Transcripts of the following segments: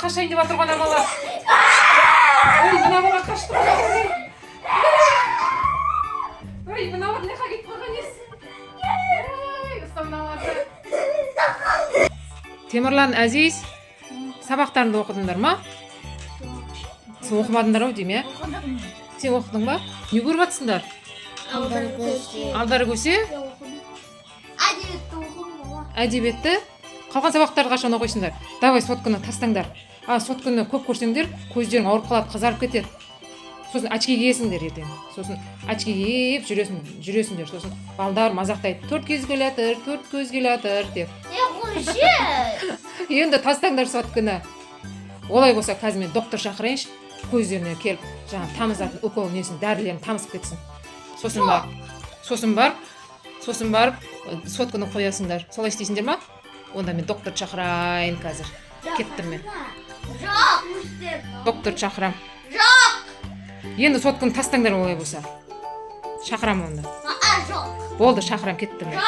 Қашайын деп жатыр ғой ана бала. Ой, мына бала қашты ғой. Ой, мыналар мына жаққа кетіп қалған несі? Ой, ұста мыналарды. Темірлан, Әзиз, сабақтарыңды оқыдыңдар ма? Сен оқымадыңдар ау деймін, иә? Сен оқыдың ба? Не көріп жатсыңдар? Алдар Көсе. Алдар Көсе. Әдебиетті оқыдым, бала. Әдебиетті. Қалған сабақтарды қашан оқисыңдар? Давай, сотканы тастаңдар. А сотканы көп көрсеңдер, көздерің ауырып қалады, қызарып кетеді. Сосын очки киесіңдер ертең. Сосын очки киіп жүресіңдер. Сосын балдар мазақтайды: «Төрт көз келе жатыр, төрт көз келе жатыр», — деп. Е, қойшы. Енді тастаңдар сотканы. Олай болса, қазір мен доктор шақырайыншы, көздеріне келіп, жаңағы тамызатын укол несін, дәрілерін тамызып кетсін. Сосын барып сотканы қоясыңдар. Солай істейсіңдер ма? Онда мен доктор шақырайын қазір. Кеттім мен. Жоқ, өстіп. Доктор шақырам. Жоқ. Енді сотканы тастаңдар олай болса. Шақырам онда. Аа, жоқ. Болды, шақырам, кеттім мен. Жоқ.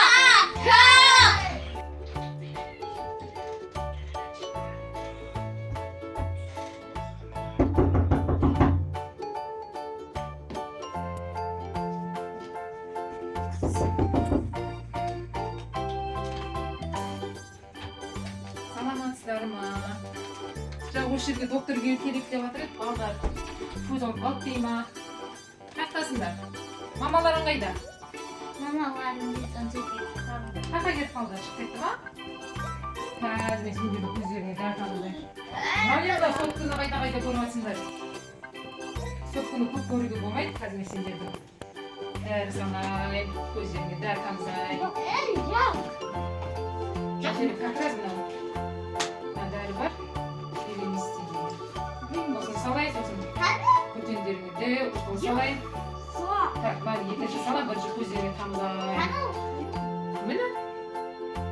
Саламатсыздар ма? Жаңа осы жерге доктор келу керек деп жатыр еді балдар. Көз ауырып қалды дей ма? Қаяқтасыңдар? Мамаларың қайда? Мамаларым кетті. Қаяққа кетіп қалды? Шығып кетті ма? Қазір мен сендердің көздеріңе дәрі тамызайын. Мынау не, мынау сотканы қайда қайда көріп жатсыңдар? Сотканы көп көруге болмайды. Қазір мен сендердің дәрі салайын, көздеріңе дәрі тамызайын. Ей, жоқ. Жерде как раз мынау дәрі бар, Елемес деген. Осыны салайын, сосын көтендеріңе де укол салайын. Так, мына екінші саламын, бірінші көздеріңе тамызайын. Міне,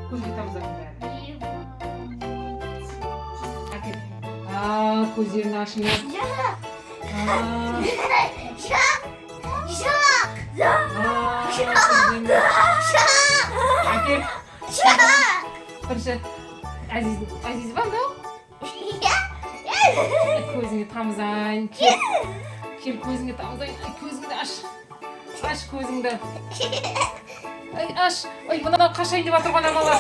көзге тамызатын дәрі. Әкел. Ал, көздерін ашыңдар. Ал. Жоқ. Жоқ. Ал, көздеріңді әкел. Бірінші Әзиз. Әзиз ба мынау? Көзіңе тамызайын, кел, кел, көзіңе тамызайын. Ай, көзіңді аш, аш көзіңді. Ай, аш. Ой, мынау қашайын деп жатыр ғой ана бала.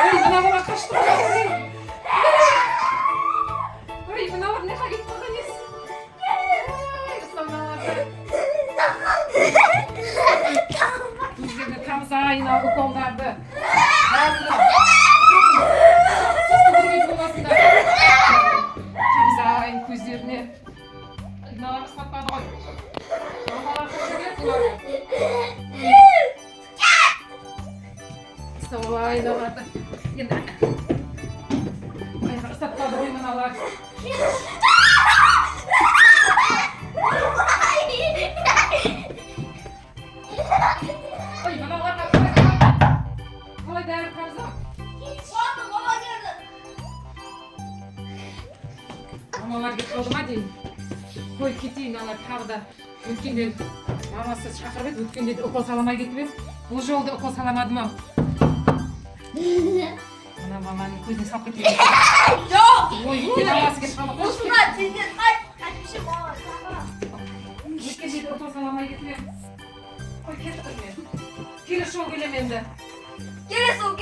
Ой, мына бала қашты ғой. Ой, мыналар мына жаққа кетіп қалған несі? Ой, ұста мыналарды. Көздеріне тамызайын. Ал, уколдарды. Көрмейтін боласыңдар. Тамызайын көздеріне. Мыналар ұстатпады ғой. Мамалар қашан келеді бұларды? Ұстап алайын оларды енді. Аяғы ұстатпады ғой мыналар. Ой, мыналарға қалай дәрі тамызамын? Мама келді. Мамалар кетіп қалды ма деймін. Қой, кетейін. Аналар тағы да, өткенде мамасы шақырып еді, өткенде де укол сала алмай кетіп еді. Бұл жолы да укол сала алмадым ау. Мына баланың көзіне салып кетейін. Жоқ. Ой, мамасы кетіп қалды. Қойшы. Осына тезden қайт. Әйтпесе мама шақырады. Өткенде де укол сала алмай кетіп едім. Қой, кеттім мен. Келесі жолы келемін енді. Келесі жолы.